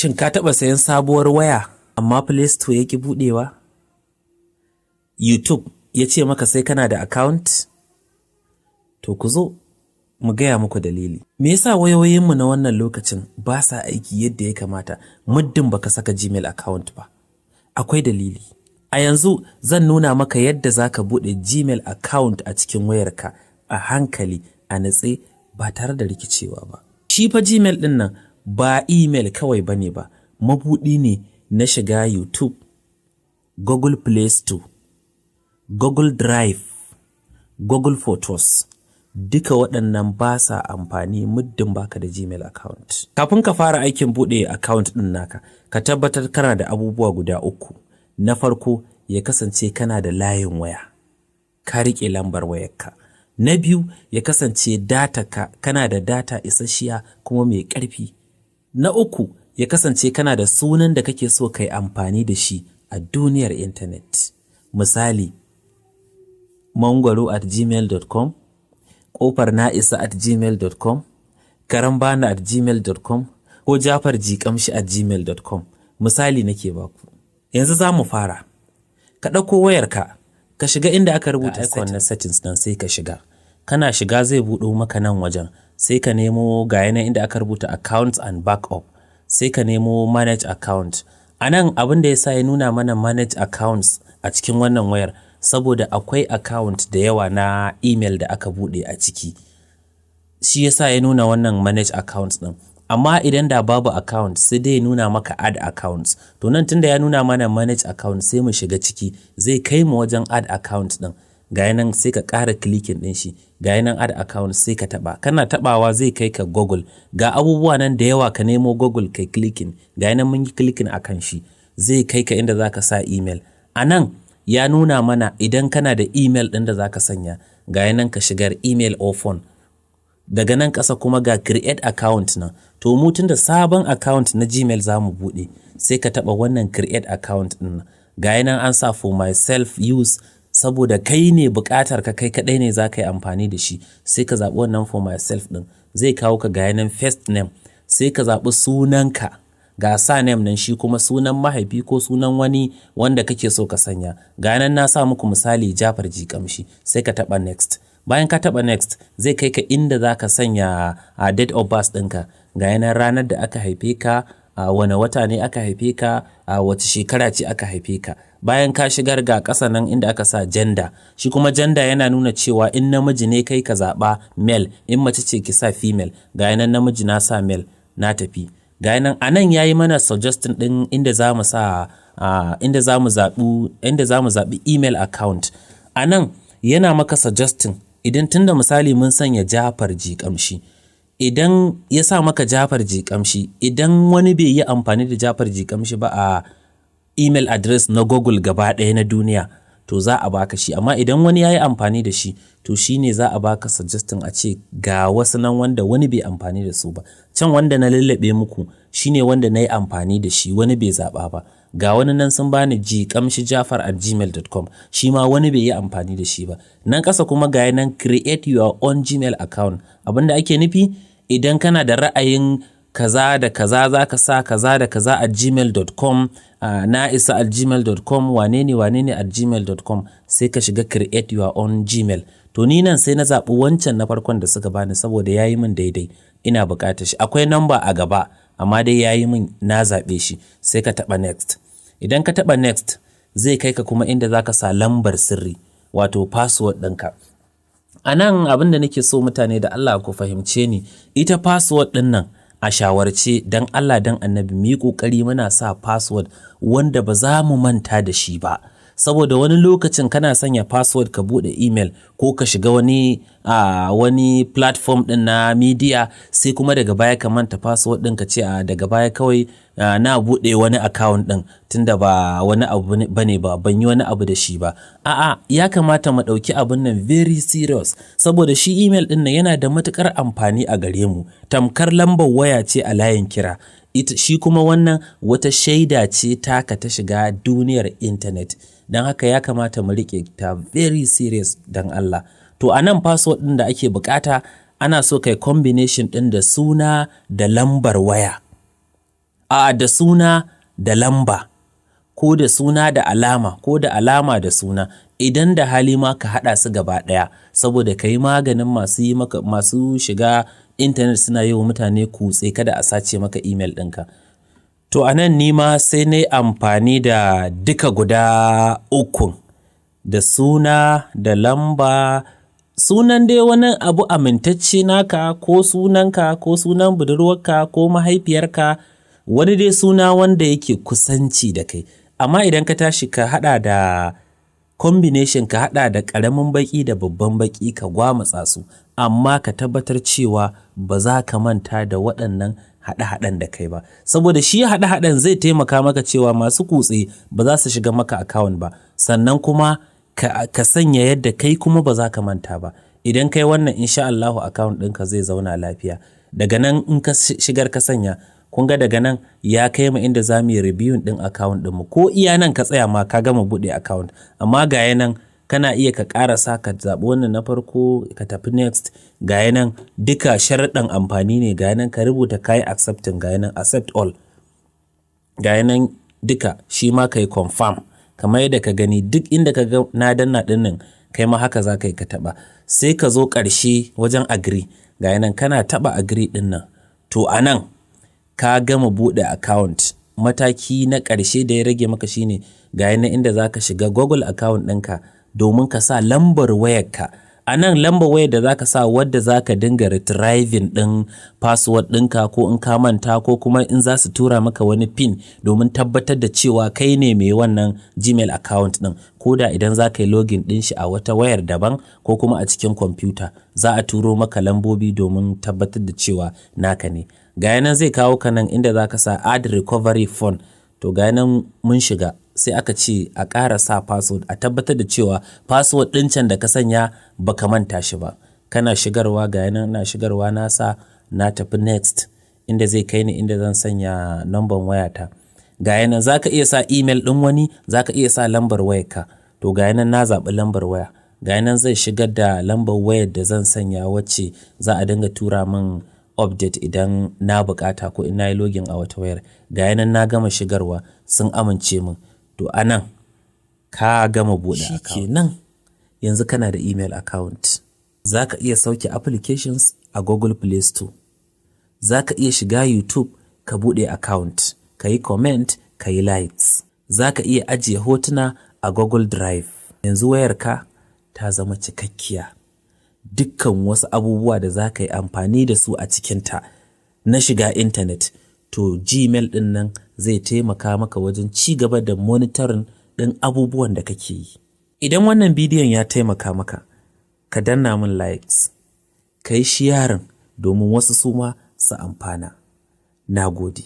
Shin ka taɓa sayan sabuwar waya amma Play Store ya ƙi buɗewa? YouTube ya ce maka sai kana da account? To, ku zo mu gaya muku dalili. Me yasa wayoyinmu na wannan lokacin ba sa aiki yadda ya kamata muddin baka saka Gmail account ba? Akwai dalili. A yanzu zan nuna maka yadda za ka buɗe Gmail account a cikin wayarka a hankali, a natse, ba tare da rikicewa ba. Shi fa Gmail ɗin nan ba email kawai ba ne ba, mabuɗi ne na shiga YouTube, Google Play Store, Google Drive, Google Photos. Duka waɗannan ba sa amfani muddin baka da Gmail account. Kafin ka fara aikin buɗe account ɗin naka, ka tabbatar kana da abubuwa guda uku. Na farko, ya kasance kana da layin waya, ka riƙe lambar wayarka. Na biyu, ya kasance data ka, kana da data isasshiya kuma mai ƙarfi. Na uku, ya kasance kana da sunan da kake so ka yi amfani da shi a duniyar intanet. Misali, mangwaro@gmail.com, ƙofarnaisa@gmail.com, karambana@gmail.com ko jafarjikamshi@gmail.com. Misali nake baku. Yanzu za mu fara. Ka ɗauko wayarka, ka shiga inda aka rubuta icon na settings nan, sai ka shiga. Kana shiga zai buɗo maka nan wajen, sai ka nemo ga yanayin inda aka rubuta accounts and backup, sai ka nemo manage account. A nan abin da ya sa ya nuna mana manage accounts a cikin wannan wayar, saboda akwai account da yawa na email da aka buɗe a ciki. Shi ya sa ya nuna wannan manage accounts ɗin. Amma idan da babu account, sai dai ya nuna maka add accounts. To, nan tunda ya nuna mana manage account, sai mu shiga ciki, zai kai mu wajen add account ɗin. Ga nan, sai ka ƙara clicking ɗin shi. Ga nan add account, sai ka taɓa. Kana taɓawa zai kai ka Google. Ga abubuwa nan da yawa, ka nemo Google kai clicking. Ga nan mun yi clicking akan shi. Zai kai ka inda za ka sa email. A nan ya nuna mana idan kana da email ɗin da za ka sanya, ga nan ka shigar email or phone. Daga nan ƙasa kuma ga create account nan. To, mu tunda sabon account na Gmail za mu buɗe, sai ka taɓa wannan create account ɗin nan. Ga nan an sa for myself use, saboda kai ne buƙatar ka, kai kaɗai ne za ka yi amfani da shi. Sai ka zaɓi wannan for myself ɗin. Zai kawo ka ga nan first name, sai ka zaɓi sunanka. Ga surname nan, shi kuma sunan mahaifi ko sunan wani wanda kake so ka sanya. Ga nan na sa muku misali, Jafar Jikamshi, sai ka taɓa next. Bayan ka taɓa next, zai kai ka inda za ka sanya a date of birth ɗinka. Ga yanan ranar da aka haife ka, a wane wata ne aka haife ka, a wace shekara ce aka haife ka. Bayan ka shigar, ga ƙasa nan inda aka sa gender. Shi kuma gender yana nuna cewa in namiji ne kai, ka zaɓa male, in mace ce, ki sa female. Ga yanan namiji, na sa male, na tafi. Ga yanan a nan ya yi mana suggesting ɗin inda za mu sa, inda za mu zaɓi email account. A nan yana maka suggesting idan tunda misali mun sanya Jafar Jikamshi. Idan ya sa maka Jafar Jikamshi, idan wani bai yi amfani da Jafar Jikamshi ba a email address na Google gaba ɗaya na duniya, to za a baka shi. Amma idan wani ya yi amfani da shi, to shi ne za a baka suggesting, a ce ga wasu nan wanda wani bai amfani da su ba. Can wanda na lallaɓe muku shi ne wanda na yi amfani da shi, wani bai zaɓa ba. Ga wani nan sun bani jikamshijafar@gmail.com, shi ma wani bai yi amfani da shi ba. Nan ƙasa kuma ga nan create your own Gmail account. Abin da ake nufi, idan kana da ra'ayin kaza da kaza, za ka sa kaza da kaza at gmail.com, naisa@gmail.com, wane ne wane ne at gmail.com, sai ka shiga create your own Gmail. To, ni nan sai na zaɓi wancan na farkon da suka bani saboda ya yi min daidai, ina buƙatar shi. Akwai number a gaba, amma dai ya yi min, na zaɓe shi. Sai ka taɓa next. Idan ka taɓa next, zai kai ka kuma inda za ka sa lambar sirri, wato password ɗinka. A nan abin da nake so mutane da Allah ku fahimce ni, ita password ɗin nan, a shawarce, don Allah don Annabi mu yi ƙoƙari muna sa password wanda ba za mu manta da shi ba. Saboda wani lokacin kana sanya password ka buɗe email ko ka shiga wani platform ɗin na media, sai kuma daga baya ka manta password ɗin, ka ce a daga baya kawai na buɗe wani account ɗin, tunda ba wani abu bane ba, ban yi wani abu da shi ba. A'a, ya kamata mu ɗauki abun nan very serious, saboda shi email ɗin nan yana da matuƙar amfani a gare mu. Tamkar lambar waya ce a layin kira. Ita shi kuma wannan wata shaida ce taka ta shiga duniyar intanet. Don haka ya kamata mu riƙe ta very serious, don Allah. To, a nan password ɗin da ake buƙata, ana so kai combination ɗin da suna da lambar waya. A da suna da lamba, ko da suna da alama, ko da alama da suna. Idan da hali ma ka haɗa su gaba ɗaya, saboda ka yi maganin masu yi maka, masu shiga intanet suna yi wa mutane kutse, kada a sace maka email ɗinka. To a nan ni ma sai na yi amfani da duka guda ukun, da suna da lamba, sunan dai wani abu amintacce naka, ko sunanka, ko sunan budurwarka, ko mahaifiyarka, wani dai suna wanda yake kusanci da kai. Amma idan ka tashi ka haɗa da combination, ka haɗa da ƙaramin baƙi da babban baƙi, ka gwamutsa su, amma ka tabbatar cewa ba za ka manta da waɗannan haɗe-haɗen da kai ba, saboda shi haɗe-haɗen zai taimaka maka cewa masu kutse ba za su shiga maka account ba. Sannan kuma ka sanya yadda kai kuma ba za ka manta ba. Idan kai wannan, insha Allahu account ɗinka zai zauna lafiya. Daga nan in ka shigar ka sanya, kun ga daga nan ya kai mu inda za mu yi reviewing ɗin account ɗinmu. Ko iya nan ka tsaya ma, ka gama buɗe account. Amma ga nan kana iya ka ƙarasa, ka zaɓi wannan na farko, ka tafi next. Ga nan duka sharaɗin amfani ne. Ga nan ka rubuta ka yi accepting. Ga nan accept all. Ga nan duka shi ma ka yi confirm. Kamar yadda ka gani, duk inda ka ga na danna ɗin nan, kai ma haka za ka yi ka taɓa. Sai ka zo ƙarshe wajen agree. Ga nan kana taɓa agree ɗin nan, to a nan ka gama buɗe account. Mataki na ƙarshe da ya rage maka shine ga nan inda za ka shiga Google account ɗinka domin ka sa lambar wayarka. A nan lambar wayar da za ka sa, wadda za ka dinga retrieving ɗin password ɗinka, ko in ka manta, ko kuma in za su tura maka wani pin domin tabbatar da cewa kai ne mai wannan Gmail account ɗin. Ko da idan za ka yi login ɗin shi a wata wayar daban ko kuma a cikin kwamfuta, za a turo maka lambobi domin tabbatar da cewa naka ne. Ga nan zai kawo ka nan inda za ka sa add recovery phone. To ga nan mun shiga, sai aka ce a ƙara sa password, a tabbatar da cewa password ɗin can da ka sanya baka manta shi ba. Kana shigarwa, ga nan na shigarwa, na sa, na tafi next, inda zai kai ni inda zan sanya number wayata. Ga nan za ka iya sa email ɗin wani, za ka iya sa lambar wayarka. To ga nan na zaɓi lambar waya. Ga nan zai shigar da lambar wayar da zan sanya, wacce za a dinga tura min update idan na buƙata ko in na yi login a wata wayar. Ga nan na gama shigarwa, sun amince min. To a nan ka gama buɗe account. Shikenan, yanzu kana da email account. Za ka iya sauke applications a Google Play Store. Za ka iya shiga YouTube ka buɗe account, ka yi comment, ka yi likes. Za ka iya ajiye hotuna a Google Drive. Yanzu wayarka ta zama cikakkiya. Dukkan wasu abubuwa da za ka yi amfani da su a cikinta na shiga intanet, to Gmail ɗin nan zai taimaka maka wajen ci gaba da monitoring ɗin abubuwan da kake yi. Idan wannan bidiyon ya taimaka maka, ka danna min likes, ka yi sharing domin wasu su ma su amfana. Na gode.